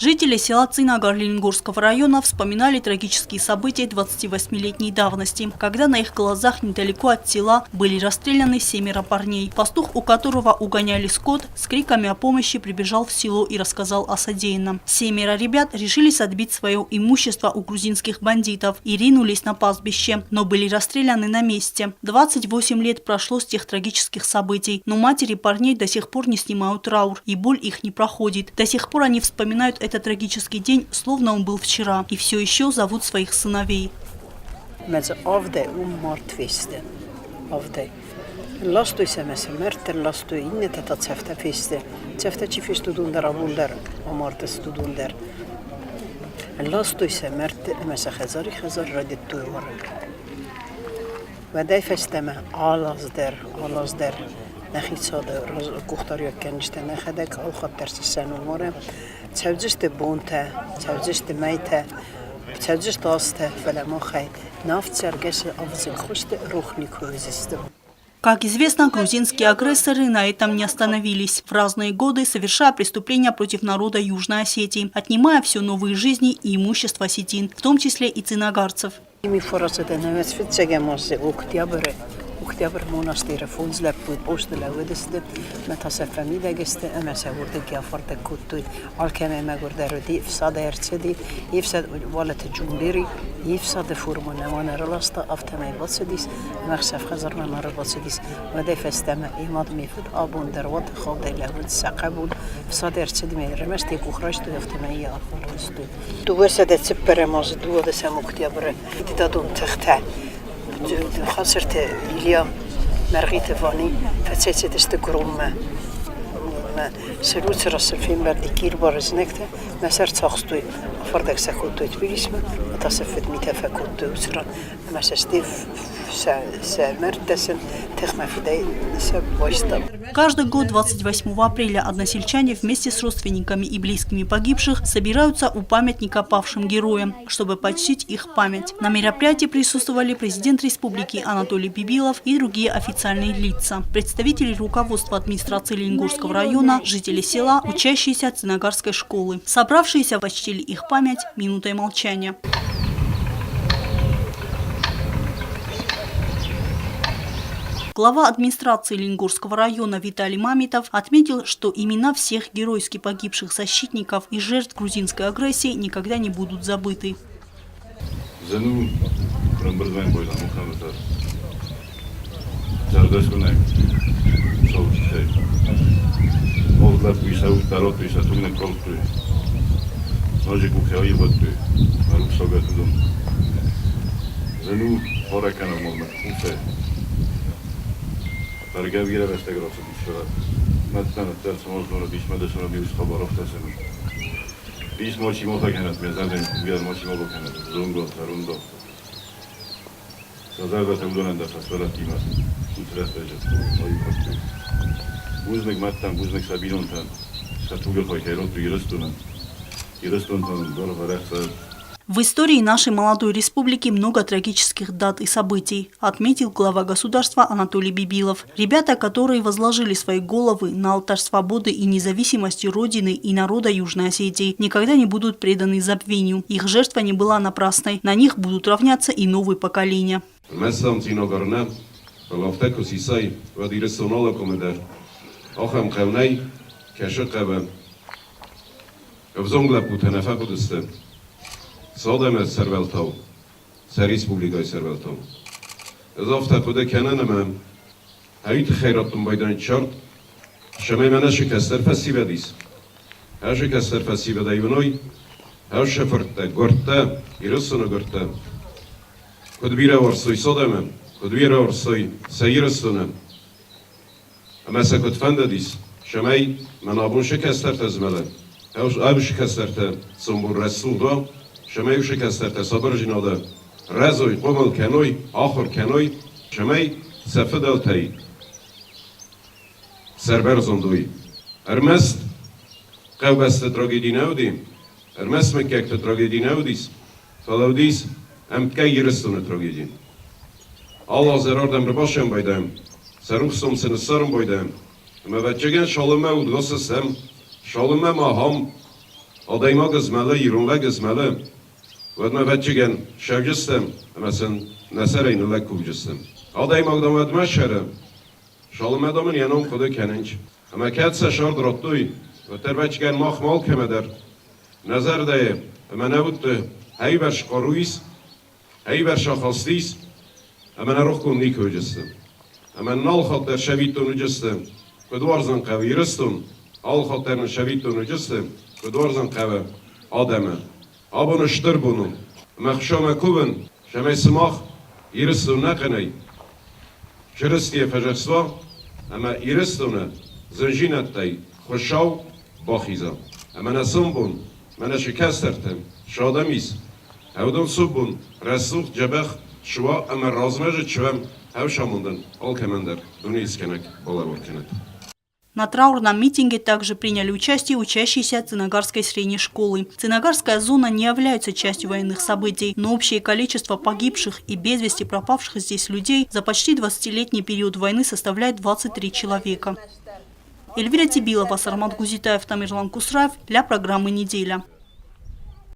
Жители села Цинагар Ленингорского района вспоминали трагические события 28-летней давности, когда на их глазах недалеко от села были расстреляны семеро парней. Пастух, у которого угоняли скот, с криками о помощи прибежал в село и рассказал о содеянном. Семеро ребят решились отбить свое имущество у грузинских бандитов и ринулись на пастбище, но были расстреляны на месте. 28 лет прошло с тех трагических событий, но матери парней до сих пор не снимают траур, и боль их не проходит. До сих пор они вспоминают этот трагический день, словно он был вчера, и все еще зовут своих сыновей. Ластой сӕ сӕ мӕрдтӕ ластой, иннӕтӕ та цӕфтӕ фесты. Цӕфтӕ чи фесты, уыдон дӕр абон дӕр амардысты, уыдон дӕр. Ластой сӕ мӕрдты ӕмӕ сӕ хӕдзари-хӕдзар райдыдтой уарын. Уӕдӕй фӕстӕмӕ алы дӕр, алы дӕр нӕхицады къухдариуӕггӕнджытӕ нӕхӕдӕг алхатт дӕр сӕ ном уарӕм. Цӕудзысты бонтӕ, цӕудзысты мӕйтӕ, цӕудзысты азтӕ, фӕлӕ махӕй Нафт цӕргӕсы ӕвзыгхуызты рох никуы уыдзысты. Как известно, грузинские агрессоры на этом не остановились. В разные годы совершая преступления против народа Южной Осетии, отнимая все новые жизни и имущество осетин, в том числе и цинагарцев. Октябрь монастыры фондз лӕппуйы посты лӕууыдысты, мӕ та сӕ фӕмидӕг сты ӕмӕ сӕ уырдыг афардӕг кодтой. Алкӕмӕй мӕгуырдӕр уыди, ӕфсад ӕрцыди, ӕфсад Уалыты Джумбери ӕфсады формӕ нӕма ӕрласта, афтӕмӕй бацыдис ӕмӕ ӕхсӕв хӕдзармӕ ма ӕрбацыдис. Уӕдӕй фӕстӕмӕ йӕ мад ме фыд абон дӕр уаты хаудӕй лӕууыд сӕ хъӕбул. Ӕфсад ӕрцыди мӕ ӕрмӕст йӕ къух райстой, афтӕмӕй йӕ афӕлвӕстой. 204 азы 12 октябры дидадон тыхтӕ Хацырты Илья, Мӕргъиты Вани фӕцӕйцыдысты Гуроммӕ. Селуцы раз сын фембӕлди Кирбары знӕгтӕ, мӕ сӕ ӕрцахстой, афардӕг сӕ кодтой Тбилисмӕ, та сӕ фыдмитӕ фӕкодтой уыцы ран ӕмӕ сӕ стӕй сӕ мӕрдтӕ сын тыхмӕ фыдӕй сӕ байста. Каждый год 28 апреля односельчане вместе с родственниками и близкими погибших собираются у памятника павшим героям, чтобы почтить их память. На мероприятии присутствовали президент республики Анатолий Бибилов и другие официальные лица, представители руководства администрации Ленингорского района, жители села, учащиеся Цинагарской школы. Собравшиеся почтили их память минутой молчания. Глава администрации Ленингорского района Виталий Мамитов отметил, что имена всех геройски погибших защитников и жертв грузинской агрессии никогда не будут забыты. Зын у ӕрӕмбырдмӕ бойдам ухӕмытӕ. Зӕрдӕскъуынӕг цӕуджытӕй. Авд лӕппуйы сӕ удтӕ радтой, сӕ туг ныккалдтой. Ноджы къухӕй аивгъуыдтой мӕ рухсагӕт уыдон. Зын у хъарӕг кӕнӕг мӕнмӕ къухӕй. Бӕргӕ бирӕ рӕстӕг рацыдис, фӕлӕ мӕдтӕ ныддӕр цымаздоны дис мӕ дӕсны биус хабар афтӕ цӕмӕн. Дис мачи ма фӕкӕнӕд, мӕ зӕрдӕ йын мачи ма бакӕнӕд, зонгӕ, зӕрондау. Сӕ зӕрдӕтӕ уыдонӕн дӕр сӕ сывӕллӕттимӕ уыцы рӕстӕджы аивгъуыдтой. Бузныг мӕдтӕн, бузныг сӕ бинонтӕн, сӕ тугыл хай кӕй радтой Ирыстонӕн. Ирыстон та нын даргъ арӕх цӕрӕд. В истории нашей молодой республики много трагических дат и событий, отметил глава государства Анатолий Бибилов. Ребята, которые возложили свои головы на алтарь свободы и независимости Родины и народа Южной Осетии, никогда не будут преданы забвению. Их жертва не была напрасной. На них будут равняться и новые поколения. Ӕвзонг лӕппутӕ нӕ фӕхъуыдысты сӕ сӕрвӕлтау, сӕ республикӕйы сӕрвӕлтау. Ӕз афтӕ хъуыды кӕнын, ӕмӕ уый тыххӕй радтон байдайын чарт, цӕмӕй мӕнӕ цы кӕстӕр фӕсивӕд ис, ӕз кӕстӕр фӕсивӕдӕй уыной, ӕз сӕ фырттӕ, гуырдтӕ, Ирыстоны гуырдтӕ, куыд бирӕ уарзтой Содомы, куыд бирӕ уарзтой сӕ Ирыстоны, Ӕмӕ сӕ куыд фӕндыдис, цӕмӕй мӕн абон сӕ кӕстӕртӕ змӕлӕ, ӕвзы кӕстӕртӕ сомбон рӕсугъд уа, цӕмӕй уыцы кӕстӕртӕ сабырдзинады рӕзой, хъомыл кӕной, ахуыр кӕной, цӕмӕй сӕ фыдӕлтӕй сӕрбӕрзонд уой. Ӕрмӕст хъӕубӕсты трагеди нӕ уыди, ӕрмӕст мыггӕгты трагеди нӕ уыдис, фӕлӕ уыдис ӕмткӕй Ирыстоны трагеди. Алы аз дӕр ардӕм ӕрбасӕм байдайӕм, сӕ рухс ном сын ссарын байдайӕм, ӕмӕ ӕвӕццӕгӕн цалынмӕ удгас стӕм, цалынмӕ ма ахӕм Адӕймаг ызмӕлы, ирон лӕг ызмӕлы, уӕдмӕ ӕвӕццӕгӕн сӕвджыстӕм ӕмӕ сын нӕ сӕрӕй ныллӕг кувджыстӕм. Адӕймаг дам уӕдмӕ сӕры, цалынмӕ дам ын йӕ ном хъуыды кӕнынч. Ӕмӕ кӕд сӕ сӕрд радтой, уӕддӕр ӕвӕццӕгӕн мах алкӕмӕ дӕр нӕ зӕрдӕйы ӕмӕ нӕ удты ӕввӕрс хъару ис, ӕввӕрс ахаст ис, ӕмӕ нӕ рохгонд никуы уыдысты. Ӕмӕ нын алхатт дӕр сӕвиттон уыдысты, куыд уарзын хъӕуы Ирыстон, алхатт дӕр нын сӕвиттон уыдысты, куыд уарзын хъӕуы адӕмы. Абон стыр бон у, ӕмӕ Хуыцаумӕ кувын, цӕмӕй сымах Ирыстон ӕнӕхъӕнӕй Чырыстийӕ фӕзӕхсуа ӕмӕ Ирыстоны зындзинӕдтӕй Хуыцау бахиза. Ӕмӕ нӕ сомбон, мӕнӕ цы кӕстӕртӕ, цы адӕм ис, ӕвдон сомбон рӕсугъд дзӕбӕх суа ӕмӕ размӕ чуӕм ӕвсамондӕн алкӕмӕн дӕр Дунейыскӕнӕг балӕвар кӕнӕд. На траурном митинге также приняли участие учащиеся Цинагарской средней школы. Цинагарская зона не является частью военных событий, но общее количество погибших и без вести пропавших здесь людей за почти 20-летний период войны составляет 23 человека. Эльвира Тибилова, Сармат Гузитаев, Тамерлан Кусраев для программы «Неделя».